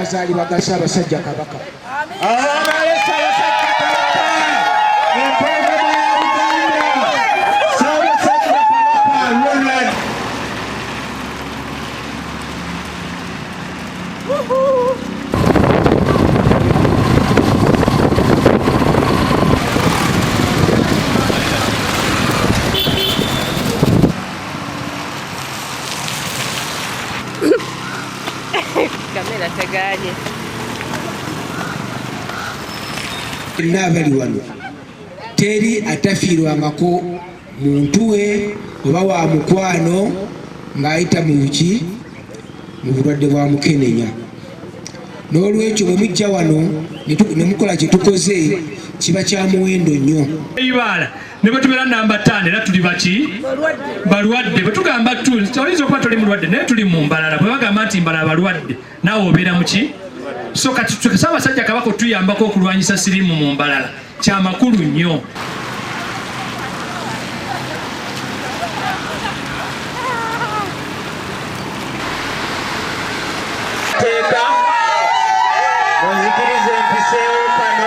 Amazaalibwa ga Ssaabasajja Kabaka. Abaale Ssaabasajja Kabaka, empologoma ya Buganda, Ssaabasajja Kabaka Ronald. Kamera tagaanye. Fenna abali wano teri atafiirwangako muntu we oba wa mukwano ng'ayita mu ki mu bulwadde bwa mukenenya. N'olwekyo bwe mujja wano ne mukola kye tukoze kiba kya muwendo nnyo. Ibaala ne bwe tubeera namba 5 era tuli baki? Balwadde. Bwe tugamba tu, oyinza okuba toli mulwadde naye tuli mu Mbarara. Bwe bagamba nti Mbarara balwadde, naawe obeera mu ki? So kati Ssaabasajja Kabaka otuyambako okulwanyisa siriimu mu Mbarara kya makulu nnyo.